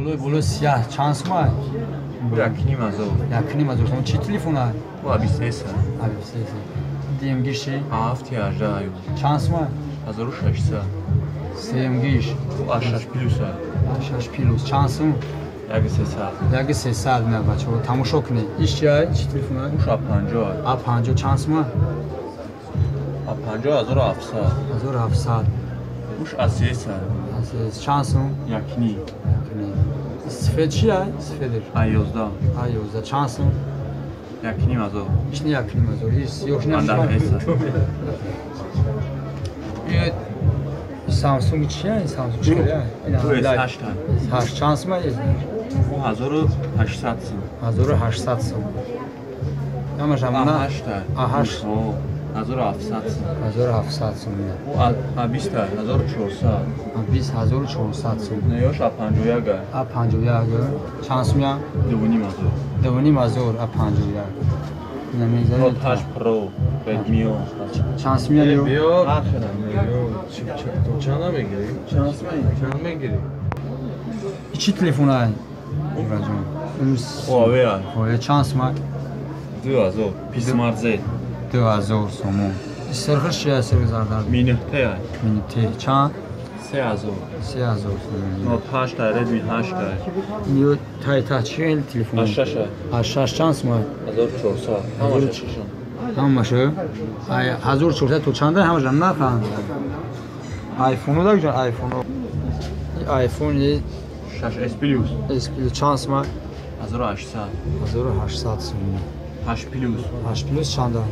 Болои боло сияҳ чанд сумай? 1,5 ҳазор. 1,5 ҳазор сомон. Чӣ телефона? А23. А23. Дуюмгиши? А7 18 аю. Чанд сумай? 1600. Сеюмгиш? А6 плюс. А6 плюс. Чанд сум? 1,300. 1,300. На, бачаҳо, тамошо кунед. Иш чиай? Чӣ телефона? Уш А50. А50 чанд сума? А50 1700. 1700. Уш А3. Чанд сум? 1,5. Сифед чия? Сифедиш? А11. А11 чанд сум? 1,5 ҳазор. Ишни 1,5 ҳазор. Иш сиёҳ не? Самсунг чия? Самсунг чия? S8. S8 чанд сум? 1800 сум. 1800 сум. Ҳамаш ҳамона? А8. А8. 1700 сум. 1700 сум. А20 1400. А20 1400 сум. Неёш А51. А51 чанд сум я? 2,5 ҳазор. 2,5 ҳазор А51. Note 8 Pro Redmi. Чанд сум я? Биё. Чанд намегирӣ? Чанд сум? Чанд мегирӣ? Чӣ телефон ай? Ибраҷон. Huawei. Huawei чанд сум? 2000. P Smart Z. 2000 сомон. Сирхиш чия, сирх зардар? Mi 9T. Mi 9T чанд? 3000. 3000 сомон. Note 8 Redmi 8. Ниё тай та чи телефон? А6. А6 чанд сум? 1400. Ҳамаша шашон. Ҳамаша? Ай 1400 то чанда ҳамаша нарханд? Айфону да ҷон, айфону. Айфон 6s Plus. S Plus чанд сум? 1800. 1800 сом. 8 Plus. 8 Plus чанда?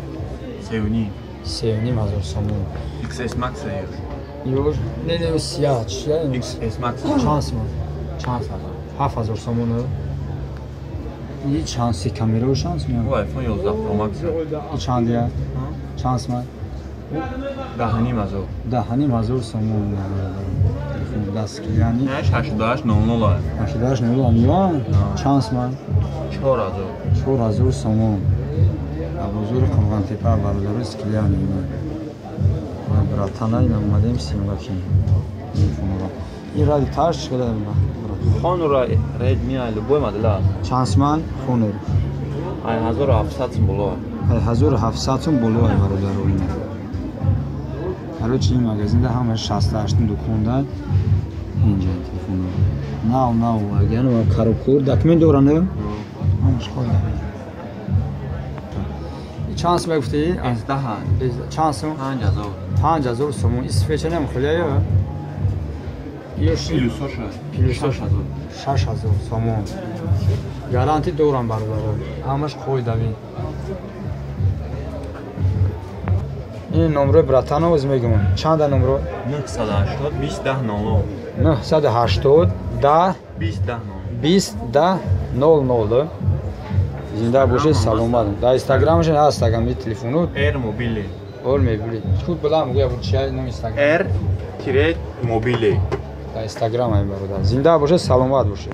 3,5. 3,5 ҳазор сомон. XS Max Ё не, сия чия? XS Max. Чанд сум? Чанд? 7000 сомон. И чанд си камера чанд сум? Бу iPhone 11 Pro Max. Чанд я? Чанд сум? 10,5 ҳазор. 10,5 ҳазор сомон. Телефон дастгиряни. 88 00. 88 00 миён? Чанд сум? 4000. 4000 сомон. Бозори Қурғонтепа, бародари скиляни. Братана, ина омадем съёмка ки телефонро. Ин ради таш чӣ қадар? Honor Redmi любой модель аст. Чанд суман Honor? Ай 1700 сум боло. Ай 1700 сум боло, ай бародаро ина. Короче, ин магазинда ҳама 68 дуконда инҷа телефоно. Нав нав, агар коробкор документ доранд? Ҳамаш хода. Чанд сум гуфтӣ? S10. Чанд сум? 5000. 5000 сомон. Ин сифеча намехӯря ё? Ё Плюсоша. Плюсош. 6000. 6000 сомон. Гарантӣ дорам, бародаро. Ҳамаш қоидави. Ин номрои братано оз мегӯм. Чанда номро? 980 20 10 00. 980 10 20 10 00. 20 10 00. Зинда бошед, саломат. Дар инстаграмашон ҳаст агам и телефону. R мобили. Ор мебили. Худ била мегӯя, чия ном инстаграм? R тире мобили. Дар инстаграм ай, бародар. Зинда бошед, саломат бошед.